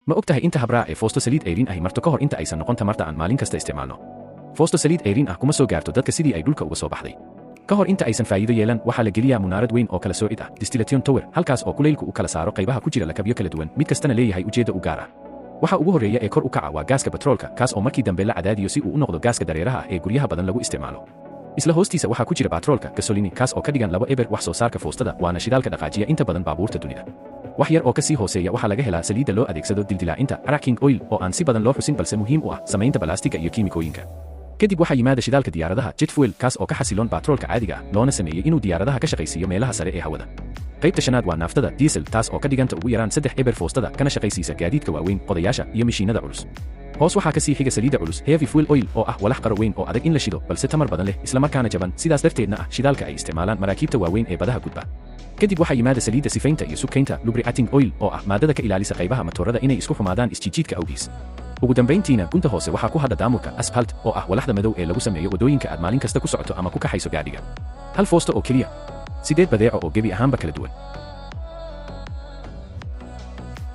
Ma og tahay inta habraac ee foosto saliid ayriin ahi marto ka hor inta aysan noqon tamarta aan maalin kasta isticmaalno? Foosto saliid ayriin ah kuma soo gaarto dadka sidii ay dhulka uga soo baxday. Ka hor inta aysan faa'iido yeelan, waxaa la geliyaa munaarad weyn oo kala soocid ah, distillation tower, halkaas oo kulaylku u kala saaro qaybaha ku jira lakabyo kala duwan, mid kastana leeyahay ujeedda u gaar ah. Waxa ugu horreeya ee kor u kaca waa gaaska batroolka, kaas oo markii dambe la cadaadiyo si uu u noqdo gaaska dareeraha ah ee guryaha badan lagu isticmaalo. Isla hoostiisa waxaa ku jira batroolka gasolini, kaas oo ka dhigan 2/0 wax soo saarka foostada, waana shidaalka dhaqaajiya inta badan baabuurta dunida. Wax yar oo ka sii hooseeya waxaa laga helaa saliidda loo adeegsado dildilaacinta, cracking oil, oo aan si badan loo xusin balse muhiim u ah samaynta balaastiga iyo kiimikooyinka. Kadib waxaa yimaada shidaalka diyaaradaha, jet fuel, kaas oo ka xasiloon batroolka caadiga ah, loona sameeyey inuu diyaaradaha ka shaqaysiiyo meelaha sare ee hawada. Qaybta shanaad waa naaftada, diesel, taas oo ka dhiganta ugu yaraan 3/0 foostada, kana shaqaysiisa gaadiidka waaweyn, qodayaasha iyo mishiinada culus. Hoos waxaa ka sii xiga saliidda culus, heavy fuel oil, oo ah walax qaro weyn oo adag in la shido balse tamar badan leh, islamarkaana jaban, sidaas darteedna ah shidaalka ay isticmaalaan maraakiibta waaweyn ee badaha gudba. Kadib waxaa yimaada saliidda sifaynta iyo subkaynta, lubricating oil, oo ah maadada ka ilaalisa qaybaha matoorada inay isku xumaadaan isjiijiidka awgiis. Ugu dambayntiina, gunta hoose waxaa ku hadha daamurka, asphalt, oo ah walaxda madow ee lagu sameeyo waddooyinka aad maalin kasta ku socoto ama ku kaxayso gaadhiga. Hal foosto oo keliya, 8 badeeco oo gebi ahaanba kala duwan.